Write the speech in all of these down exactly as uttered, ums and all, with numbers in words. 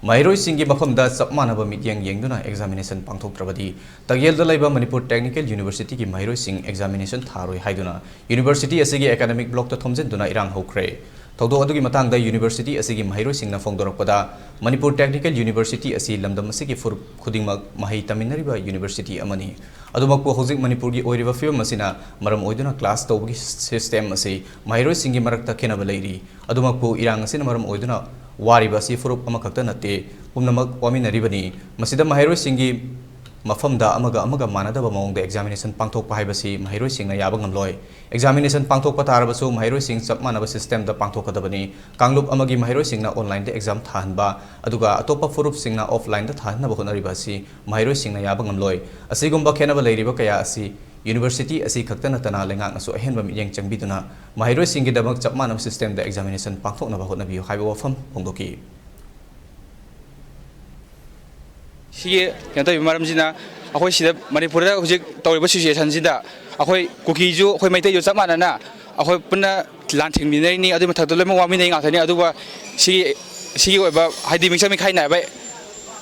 ꯃꯍꯩꯔꯣꯏꯁꯤꯡꯒꯤ ꯃꯐꯝꯗ ꯆꯞ ꯃꯥꯟꯅꯕ ꯃꯤꯠꯌꯦꯡ ꯌꯦꯡꯗꯨꯅ examination ꯄꯥꯡꯊꯣꯛꯇ꯭ꯔꯕꯗꯤ, ꯇꯒꯦꯜꯗ ꯂꯩꯕ ꯃꯅꯤꯄꯨꯔ ꯇꯦꯛꯅꯤꯀꯦꯜ ꯌꯨꯅꯤꯚꯔꯁꯤꯇꯤꯒꯤ ꯃꯍꯩꯔꯣꯏꯁꯤꯡ examination ꯊꯥꯔꯣꯏ ꯍꯥꯏꯗꯨꯅ ꯌꯨꯅꯤꯚꯔꯁꯤꯇꯤ ꯑꯁꯤꯒꯤ ꯑꯦꯀꯥꯗꯦꯃꯤꯛ ꯕ꯭ꯂꯣꯛꯇ ꯊꯣꯝꯖꯤꯟꯗꯨꯅ ꯏꯔꯥꯡ ꯍꯧꯈ꯭ꯔꯦ꯫ ꯊꯧꯗꯣꯛ ꯑꯗꯨꯒꯤ ꯃꯇꯥꯡꯗ ꯌꯨꯅꯤꯚꯔꯁꯤꯇꯤ ꯑꯁꯤꯒꯤ ꯃꯍꯩꯔꯣꯏꯁꯤꯡꯅ ꯐꯣꯡꯗꯣꯔꯛꯄꯗ, ꯃꯅꯤꯄꯨꯔ ꯇꯦꯛꯅꯤꯀꯦꯜ ꯌꯨꯅꯤꯚꯔꯁꯤꯇꯤ ꯑꯁꯤ ꯂꯝꯗꯝ ꯑꯁꯤꯒꯤ ꯐꯨꯔꯨꯞ ꯈꯨꯗꯤꯡꯃꯛ ꯃꯍꯩ ꯇꯝꯃꯤꯟꯅꯔꯤꯕ ꯌꯨꯅꯤꯚꯔꯁꯤꯇꯤ ꯑꯃꯅꯤ꯫ ꯑꯗꯨꯃꯛꯄꯨ, ꯍꯧꯖꯤꯛ ꯃꯅꯤꯄꯨꯔꯒꯤ ꯑꯣꯏꯔꯤꯕ ꯐꯤꯕꯝ ꯑꯁꯤꯅ ꯃꯔꯝ ꯑꯣꯏꯗꯨꯅ class ꯇꯧꯕꯒꯤ system ꯑꯁꯤ ꯃꯍꯩꯔꯣꯏꯁꯤꯡꯒꯤ ꯃꯔꯛꯇ ꯈꯦꯠꯅꯕ ꯂꯩꯔꯤ꯫ ꯑꯗꯨꯃꯛꯄꯨ, ꯏꯔꯥꯡ ꯑꯁꯤꯅ ꯃꯔꯝ ꯑꯣꯏꯗꯨꯅ ꯋꯥꯔꯤꯕ ꯑꯁꯤ ꯐꯨꯔꯨꯞ ꯑꯃꯈꯛꯇ ꯅꯠꯇꯦ, ꯄꯨꯝꯅꯃꯛ ꯋꯥꯃꯤꯟꯅꯔꯤꯕꯅꯤ꯫ ꯃꯁꯤꯗ ꯃꯍꯩꯔꯣꯏꯁꯤꯡꯒꯤ ꯃꯐꯝꯗ ꯑꯃꯒ ꯑꯃꯒ ꯃꯥꯟꯅꯗꯕ ꯃꯑꯣꯡꯗ examination ꯄꯥꯡꯊꯣꯛꯄ ꯍꯥꯏꯕꯁꯤ ꯃꯍꯩꯔꯣꯏꯁꯤꯡꯅ ꯌꯥꯕ ꯉꯝꯂꯣꯏ꯫ Examination ꯄꯥꯡꯊꯣꯛꯄ ꯇꯥꯔꯕꯁꯨ, ꯃꯍꯩꯔꯣꯏꯁꯤꯡ ꯆꯞ ꯃꯥꯟꯅꯕ systemꯗ ꯄꯥꯡꯊꯣꯛꯀꯗꯕꯅꯤ꯫ ꯀꯥꯡꯂꯨꯞ ꯑꯃꯒꯤ ꯃꯍꯩꯔꯣꯏꯁꯤꯡꯅ onlineꯗ exam ꯊꯥꯍꯟꯕ, ꯑꯗꯨꯒ ꯑꯇꯣꯞꯄ ꯐꯨꯔꯨꯞꯁꯤꯡꯅ offlineꯗ ꯊꯥꯍꯟꯅꯕ ꯍꯣꯠꯅꯔꯤꯕ ꯑꯁꯤ ꯃꯍꯩꯔꯣꯏꯁꯤꯡꯅ ꯌꯥꯕ ꯉꯝꯂꯣꯏ꯫ ꯑꯁꯤꯒꯨꯝꯕ ꯈꯦꯠꯅꯕ ꯂꯩꯔꯤꯕ ꯀꯌꯥ ꯑꯁꯤ ꯌꯨꯅꯤꯚꯔꯁꯤꯇꯤ ꯑꯁꯤ ꯈꯛꯇ ꯅꯠꯇꯅ ꯂꯩꯉꯥꯛꯅꯁꯨ ꯑꯍꯦꯟꯕ ꯃꯤꯠꯌꯦꯡ ꯆꯪꯕꯤꯗꯨꯅ ꯃꯍꯩꯔꯣꯏꯁꯤꯡꯒꯤꯗꯃꯛ ꯆꯞ ꯃꯥꯟꯅꯕ systemꯗ examination ꯄꯥꯡꯊꯣꯛꯅꯕ ꯍꯣꯠꯅꯕꯤꯌꯨ ꯍꯥꯏꯕ ꯋꯥꯐꯝ ꯐꯣꯡꯗꯣꯛꯈꯤ꯫ ꯁꯤꯒꯤ ꯀꯩꯅꯣ ꯇꯧꯔꯤꯕ ꯃꯔꯝꯁꯤꯅ, ꯑꯩꯈꯣꯏ ꯁꯤꯗ ꯃꯅꯤꯄꯨꯔꯗ ꯍꯧꯖꯤꯛ ꯇꯧꯔꯤꯕ situationꯁꯤꯗ ꯑꯩꯈꯣꯏ ꯀꯨꯀꯤꯁꯨ, ꯑꯩꯈꯣꯏ ꯃꯩꯇꯩꯁꯨ ꯆꯞ ꯃꯥꯟꯅꯅ ꯑꯩꯈꯣꯏ ꯄꯨꯟꯅ ꯂꯥꯟ ꯊꯦꯡꯃꯤꯟꯅꯔꯤꯅꯤ꯫ ꯑꯗꯨꯒꯤ ꯃꯊꯛꯇ ꯂꯣꯏꯅꯃꯛ ꯋꯥꯃꯤꯟꯅꯩ ꯉꯥꯛꯇꯅꯤ꯫ ꯑꯗꯨꯒ ꯁꯤꯒꯤ, ꯁꯤꯒꯤ ꯑꯣꯏꯕ, ꯍꯥꯏꯗꯤ, ꯃꯤꯆꯪ ꯃꯤꯈꯥꯏ ꯅꯥꯏꯕ,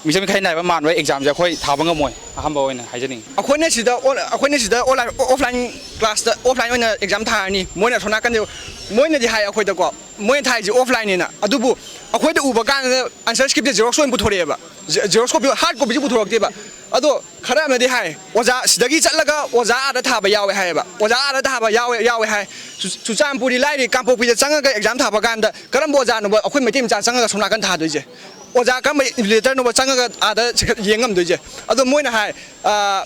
ꯃꯤꯆꯪ ꯃꯤꯈꯥꯏ ꯅꯥꯏꯕ ꯃꯥꯟꯕ examꯁꯦ ꯑꯩꯈꯣꯏ ꯊꯥꯕ ꯉꯝꯃꯣꯏ, ꯑꯍꯥꯟꯕ ꯑꯣꯏꯅ ꯍꯥꯏꯖꯅꯤꯡꯉꯤ꯫ ꯑꯩꯈꯣꯏꯅ ꯁꯤꯗ ꯑꯣꯟ-, ꯑꯩꯈꯣꯏꯅ ꯁꯤꯗ online, offline classꯇ, offline ꯑꯣꯏꯅ exam ꯊꯥꯔꯅꯤ꯫ ꯃꯣꯏꯅ ꯑꯁꯣꯝ ꯅꯥꯀꯟꯗ, ꯃꯣꯏꯅꯗꯤ ꯍꯥꯏ ꯑꯩꯈꯣꯏꯗꯀꯣ, ꯃꯣꯏꯅ ꯊꯥꯏꯁꯦ offlineꯅꯦꯅ꯫ ꯑꯗꯨꯕꯨ ꯑꯩꯈꯣꯏꯗ ꯎꯕ ꯀꯥꯟꯗ answer scriptꯁꯦ xerox ꯑꯣꯏꯅ ꯄꯨꯊꯣꯔꯛꯑꯦꯕ꯫ Xe-, xerox copy, hard copyꯁꯦ ꯄꯨꯊꯣꯔꯛꯇꯦꯕ꯫ ꯑꯗꯣ ꯈꯔ ꯑꯃꯅꯗꯤ ꯍꯥꯏ, ꯑꯣꯖꯥ ꯁꯤꯗꯒꯤ ꯆꯠꯂꯒ ꯑꯣꯖꯥ ꯑꯥꯗ ꯊꯥꯕ ꯌꯥꯎꯋꯦ ꯍꯥꯏꯌꯦꯕ꯫ ꯑꯣꯖꯥ ꯑꯥꯗ ꯊꯥꯕ ꯌꯥꯎꯋꯦ, ꯌꯥꯎꯋꯦ ꯍꯥꯏ꯫ ꯆꯨ-, ꯆꯨꯔꯆꯥꯟꯄꯨꯔꯗꯤ ꯂꯥꯏꯔꯤ, ꯀꯥꯡꯄꯣꯛꯄꯤꯗ ꯆꯪꯉꯒ exam ꯊꯥꯕ ꯀꯥꯟꯗ ꯀꯔꯝꯕ ꯑꯣꯖꯥꯅꯣꯕ ꯑꯩꯈꯣꯏ ꯃꯩꯇꯩ ꯃꯆꯥ ꯆꯪꯉꯒ ꯁꯣꯝ ꯅꯥꯀꯟ ꯊꯥꯗꯣꯏꯁꯦ? ꯑꯣꯖꯥ ꯀꯔꯝꯕ invigilatorꯅꯣꯕ ꯆꯪꯉꯒ ꯑꯥꯗ ꯆꯤꯡꯈꯠ-, ꯌꯦꯡ ꯉꯝꯗꯣꯏꯁꯦ? ꯑꯗꯣ ꯃꯣꯏꯅ ꯍꯥꯏ, ꯑꯥ,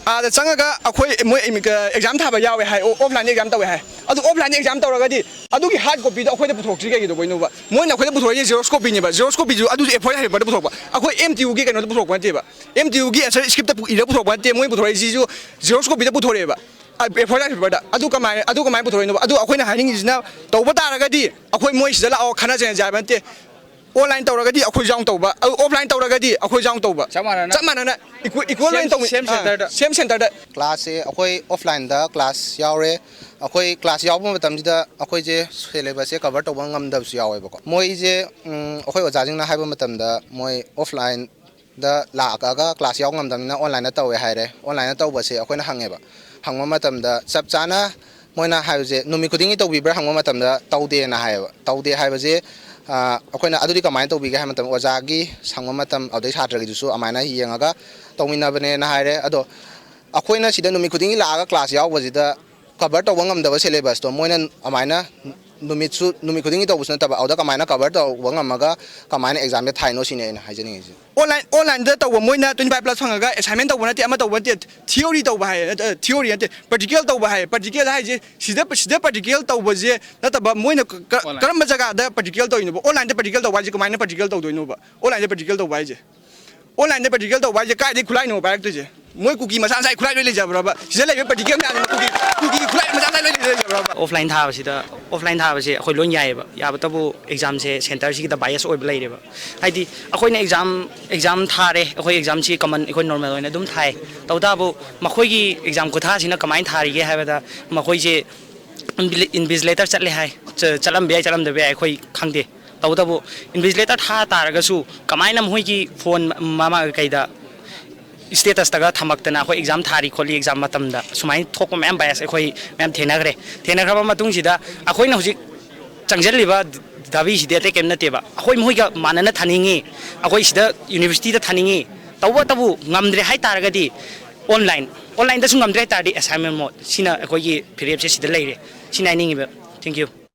ꯑꯥꯗ ꯆꯪꯉꯒ ꯑꯩꯈꯣꯏ ꯃꯣꯏ ꯏꯃꯤ-, ꯑ, exam ꯊꯥꯕ ꯌꯥꯎꯋꯦ ꯍꯥꯏ, ꯑꯣ-, offlineꯗ exam ꯇꯧꯋꯦ ꯍꯥꯏ꯫ ꯑꯗꯨ offlineꯗ exam ꯇꯧꯔꯒꯗꯤ ꯑꯗꯨꯒꯤ hard copyꯗꯣ ꯑꯩꯈꯣꯏꯗ ꯄꯨꯊꯣꯔꯛꯇ꯭ꯔꯤ ꯀꯩꯒꯤꯅꯣꯕ? ꯃꯣꯏꯅ ꯑꯩꯈꯣꯏꯗ ꯄꯨꯊꯣꯔꯛꯏꯁꯦ xerox copyꯅꯦꯕ꯫ Xerox copyꯁꯨ ꯑꯗꯨꯁꯨ A four size paperꯗ ꯄꯨꯊꯣꯔꯛꯄ꯫ ꯑꯩꯈꯣꯏ M T Uꯒꯤ ꯀꯩꯅꯣꯗ ꯄꯨꯊꯣꯔꯛꯄ ꯅꯠꯇꯦꯕ꯫ M T Uꯒꯤ answer scriptꯇ ꯄꯨ-, ꯏꯔꯒ ꯄꯨꯊꯣꯔꯛꯄ ꯅꯠꯇꯦ, ꯃꯣꯏ ꯄꯨꯊꯣꯔꯛꯏꯁꯤꯁꯨ xerox copyꯗ ꯄꯨꯊꯣꯔꯛꯑꯦꯕ꯫ ꯑ, A four size paperꯗ꯫ ꯑꯗꯨ ꯀꯃꯥꯏꯅ, ꯑꯗꯨ ꯀꯃꯥꯏꯅ ꯄꯨꯊꯣꯔꯛꯏꯅꯣꯕ? ꯑꯗꯨ ꯑꯩꯈꯣꯏꯅ ꯍꯥꯏꯅꯤꯡꯉꯤꯁꯤꯅ, ꯇꯧꯕ ꯇꯥꯔꯒꯗꯤ ꯑꯩꯈꯣꯏ ꯃꯣꯏ ꯁꯤꯗ ꯂꯥꯛꯑꯣ ꯈꯟꯅꯁꯦ ꯍꯥꯏꯕ ꯅꯠꯇꯦ꯫ Online ꯇꯧꯔꯒꯗꯤ ꯑꯩꯈꯣꯏꯁꯨ ꯌꯥꯎꯅ ꯇꯧꯕ, ꯑꯗꯨ offline ꯇꯧꯔꯒꯗꯤ ꯑꯩꯈꯣꯏꯁꯨ ꯌꯥꯎꯅ ꯇꯧꯕ꯫ ꯆꯞ ꯃꯥꯟꯅꯅ꯫ ꯆꯞ ꯃꯥꯟꯅꯅ equal, equal same, ꯑꯣꯏꯅ ꯇꯧꯃꯤ-, same ꯑꯥ, centerꯗ꯫ Same centerꯗ꯫ Classꯁꯦ ꯑꯩꯈꯣꯏ offlineꯗ class ꯌꯥꯎꯔꯦ, ꯑꯩꯈꯣꯏ ꯀ꯭ꯂꯥꯁ ꯌꯥꯎꯕ ꯃꯇꯝꯁꯤꯗ ꯑꯩꯈꯣꯏꯁꯦ ꯁꯦꯂꯦꯕꯁꯁꯦ ꯀꯚꯔ ꯇꯧꯕ ꯉꯝꯗꯕꯁꯨ ꯌꯥꯎꯋꯦꯕꯀꯣ꯫ ꯃꯣꯏꯁꯦ, ꯎꯝ, ꯑꯩꯈꯣꯏ ꯑꯣꯖꯥꯁꯤꯡꯅ ꯍꯥꯏꯕ ꯃꯇꯝꯗ, ꯃꯣꯏ ꯑꯣꯐꯂꯥꯏꯟꯗ ꯂꯥꯛꯑꯒ ꯀ꯭ꯂꯥꯁ ꯌꯥꯎ ꯉꯝꯗꯕꯅꯤꯅ ꯑꯣꯟꯂꯥꯏꯟꯗ ꯇꯧꯋꯦ ꯍꯥꯏꯔꯦ꯫ ꯑꯣꯟꯂꯥꯏꯟꯗ ꯇꯧꯕꯁꯦ ꯑꯩꯈꯣꯏꯅ ꯍꯪꯉꯦꯕ꯫ ꯍꯪꯕ ꯃꯇꯝꯗ ꯆꯞ ꯆꯥꯅ ꯃꯣꯏꯅ ꯍꯥꯏꯕꯁꯦ ꯅꯨꯃꯤꯠ ꯈꯨꯗꯤꯡꯒꯤ ꯇꯧꯕꯤꯕ꯭ꯔꯥ ꯍꯪꯕ ꯃꯇꯝꯗ ꯇꯧꯗꯦꯅ ꯍꯥꯏꯌꯦꯕ꯫ ꯇꯧꯗꯦ ꯍꯥꯏꯕꯁꯦ, ꯑ, ꯑꯩꯈꯣꯏꯅ ꯑꯗꯨꯗꯤ ꯀꯃꯥꯏꯅ ꯇꯧꯕꯤꯒꯦ ꯍꯥꯏꯕ ꯃꯇꯝꯗ, ꯑꯣꯖꯥꯒꯤ ꯁꯪꯕ ꯃꯇꯝ ꯑꯗꯨꯗꯩ ꯁꯥꯇ꯭ꯔꯒꯤꯗꯨꯁꯨ ꯑꯗꯨꯃꯥꯏꯅ ꯌꯦꯡꯉꯒ ꯇꯧꯃꯤꯟꯅꯕꯅꯦꯅ ꯍꯥꯏꯔꯦ꯫ ꯑꯗꯣ ꯑꯩꯈꯣꯏꯅ ꯁꯤꯗ ꯅꯨꯃꯤꯠ ꯈꯨꯗꯤꯡꯒꯤ ꯂꯥꯛꯑꯒ ꯀ꯭ꯂꯥꯁ ꯌꯥꯎꯕꯁꯤꯗ ꯀꯚꯔ ꯇꯧꯕ ꯉꯝꯗꯕ ꯁꯦꯂꯦꯕꯁꯇꯣ ꯃꯣꯏꯅ ꯑꯗꯨꯃꯥꯏꯅ ꯅꯨꯃꯤꯠꯁꯨ, ꯅꯨꯃꯤꯠ ꯈꯨꯗꯤꯡꯒꯤ ꯇꯧꯕꯁꯨ ꯅꯠꯇꯕ, ꯑꯗꯨꯗ ꯀꯃꯥꯏꯅ ꯀꯚꯔ ꯇꯧꯕ ꯉꯝꯃꯒ ꯀꯃꯥꯏꯅ ꯑꯦꯛꯖꯥꯝꯁꯦ ꯊꯥꯏꯅꯣ ꯁꯤꯅꯦ ꯑꯩꯅ ꯍꯥꯏꯖꯅꯤꯡꯉꯤꯁꯦ꯫ ꯑꯣꯟꯂꯥꯏꯟ, ꯑꯣꯟꯂꯥꯏꯟꯗ ꯇꯧꯕ ꯃꯣꯏꯅ twenty five plus ꯐꯪꯉꯒ ꯑꯦꯁꯥꯏꯟꯃꯦꯟ ꯇꯧꯕ ꯅꯠꯇꯦ, ꯑꯃ ꯇꯧꯕ ꯅꯠꯇꯦ, ꯊꯤꯑꯣꯔꯤ ꯇꯧꯕ ꯍꯥꯏꯌꯦ, ꯅꯠꯇꯦ, ꯊꯤꯑꯣꯔꯤ ꯅꯠꯇꯦ, ꯄ꯭ꯔꯦꯛꯇꯤꯀꯦꯜ ꯇꯧꯕ ꯍꯥꯏꯌꯦ꯫ ꯄ꯭ꯔꯦꯛꯇꯤꯀꯦꯜ ꯍꯥꯏꯁꯦ ꯁꯤꯗ, ꯁꯤꯗ ꯄ꯭ꯔꯦꯛꯇꯤꯀꯦꯜ ꯇꯧꯕꯁꯦ ꯅꯠꯇꯕ, ꯃꯣꯏꯅ ꯀ-, ꯀ-, ꯑꯣꯟꯂꯥꯏꯟ꯫ ꯀꯔꯝꯕ ꯖꯒꯥꯗ ꯄ꯭ꯔꯦꯛꯇꯤꯀꯦꯜ ꯇꯧꯔꯤꯅꯣꯕ? ꯑꯣꯟꯂꯥꯏꯟꯗ ꯄ꯭ꯔꯦꯛꯇꯤꯀꯦꯜ ꯇꯧꯕ ꯍꯥꯏꯁꯦ ꯀꯃꯥꯏꯅ ꯄ꯭ꯔꯦꯛꯇꯤꯀꯦꯜ ꯇꯧꯗꯣꯏꯅꯣꯕ? ꯑꯣꯟꯂꯥꯏꯟꯗ ꯄ꯭ꯔꯦꯛꯇꯤꯀꯦꯜ ꯇꯧꯕ ꯍꯥꯏꯁꯦ, ꯑꯣꯟꯂꯥꯏꯟꯗ ꯄ꯭ꯔꯦꯛꯇꯤꯀꯦꯜ ꯇꯧꯕ ꯍꯥꯏꯁꯦ ꯀꯥꯏꯗꯩ ꯈꯨꯠꯂꯥꯏꯅꯣ ꯄꯥꯏꯔꯛꯇꯣꯏꯁꯦ? ꯃꯣꯏ ꯀꯨꯀꯤ ꯃꯆꯥ ꯃꯆꯥꯒꯤ ꯈꯨꯠꯂꯥꯏ ꯂꯣꯏ ꯂꯩꯖꯕ꯭ꯔꯕ? ꯁꯤꯗ ꯂꯩꯕ ꯄ꯭ꯔꯦꯛꯇꯤꯀꯦꯜ ꯃꯌꯥꯝꯁꯦ ꯀꯨꯀꯤ, ꯀꯨꯀꯤꯒꯤ ꯈꯨꯠꯂꯥꯏ ꯃꯆꯥ ꯃꯆꯥ ꯂꯣꯏ ꯂꯩꯖꯕ꯭ꯔꯕ? ꯑꯣꯐꯂꯥꯏꯟ ꯊꯥꯕꯁꯤꯗ, ꯑꯣꯐꯂꯥꯏꯟ ꯊꯥꯕꯁꯦ ꯑꯩꯈꯣꯏ ꯂꯣꯏ ꯌꯥꯏꯑꯕ꯫ ꯌꯥꯕꯇꯕꯨ ꯑꯦꯛꯖꯥꯝꯁꯦ ꯁꯦꯟꯇꯔꯁꯤꯒꯤꯗ ꯕꯥꯏꯑꯁ ꯑꯣꯏꯕ ꯂꯩꯔꯦꯕ꯫ ꯍꯥꯏꯗꯤ ꯑꯩꯈꯣꯏꯅ ꯑꯦꯛꯖꯥꯝ, ꯑꯦꯛꯖꯥꯝ ꯊꯥꯔꯦ, ꯑꯩꯈꯣꯏ ꯑꯦꯛꯖꯥꯝꯁꯤ ꯀꯃꯟ, ꯑꯩꯈꯣꯏ ꯅꯣꯔꯃꯦꯜ ꯑꯣꯏꯅ ꯑꯗꯨꯝ ꯊꯥꯏ꯫ ꯇꯧꯕꯇꯕꯨ ꯃꯈꯣꯏꯒꯤ ꯑꯦꯛꯖꯥꯝ ꯈꯨꯊꯥꯁꯤꯅ ꯀꯃꯥꯏꯅ ꯊꯥꯔꯤꯒꯦ ꯍꯥꯏꯕꯗ, ꯃꯈꯣꯏꯁꯦ ꯏꯟꯚꯤꯖꯤꯂꯦꯇꯔ ꯆꯠꯂꯦ ꯍꯥꯏ꯫ ꯆ-, ꯆꯠꯂꯝꯕ ꯌꯥꯏ, ꯆꯠꯂꯝꯗꯕ ꯌꯥꯏ, ꯑꯩꯈꯣꯏ ꯈꯪꯗꯦ꯫ ꯇꯧꯕꯇꯕꯨ ꯏꯟꯚꯤꯖꯤꯂꯦꯇꯔ ꯊꯥ ꯇꯥꯔꯒꯁꯨ ꯀꯃꯥꯏꯅ ꯃꯈꯣꯏꯒꯤ ꯐꯣꯟ ꯃꯃꯥ ꯀꯩꯗ ꯁ꯭ꯇꯦꯇꯁꯇꯒ ꯊꯝꯃꯛꯇꯅ ꯑꯩꯈꯣꯏ ꯑꯦꯛꯖꯥꯝ ꯊꯥꯔꯤ ꯈꯣꯠꯂꯤ, ꯑꯦꯛꯖꯥꯝ ꯃꯇꯝꯗ ꯁꯨꯃꯥꯏꯅ ꯊꯣꯛꯄ ꯃꯌꯥꯝ ꯕꯥꯏꯑꯁ ꯑꯩꯈꯣꯏ ꯃꯌꯥꯝ ꯊꯦꯡꯅꯈ꯭ꯔꯦ꯫ ꯊꯦꯡꯅꯈ꯭ꯔꯕ ꯃꯇꯨꯡꯁꯤꯗ ꯑꯩꯈꯣꯏꯅ ꯍꯧꯖꯤꯛ ꯆꯪꯁꯤꯜꯂꯤꯕ ꯗꯥꯕꯤꯁꯤꯗꯤ ꯑꯇꯩ ꯀꯔꯤꯝ ꯅꯠꯇꯦꯕ꯫ ꯑꯩꯈꯣꯏ ꯃꯈꯣꯏꯒ ꯃꯥꯟꯅꯅ ꯊꯥꯅꯤꯡꯉꯤ, ꯑꯩꯈꯣꯏ ꯁꯤꯗ ꯌꯨꯅꯤꯚꯔꯁꯤꯇꯤꯗ ꯊꯥꯅꯤꯡꯉꯤ, ꯇꯧꯕꯇꯕꯨ ꯉꯝꯗ꯭ꯔꯦ ꯍꯥꯏ ꯇꯥꯔꯒꯗꯤ ꯑꯣꯟꯂꯥꯏꯟ, ꯑꯣꯟꯂꯥꯏꯟꯗꯁꯨ ꯉꯝꯗ꯭ꯔꯦ ꯍꯥꯏ ꯇꯥꯔꯗꯤ ꯑꯦꯁꯥꯏꯟꯃꯦꯟ ꯃꯣꯠ, ꯁꯤꯅ ꯑꯩꯈꯣꯏꯒꯤ ꯐꯤꯔꯦꯞꯁꯦ ꯁꯤꯗ ꯂꯩꯔꯦ꯫ ꯁꯤꯅ ꯍꯥꯏꯅꯤꯡꯉꯤꯕ꯫ Thank you꯫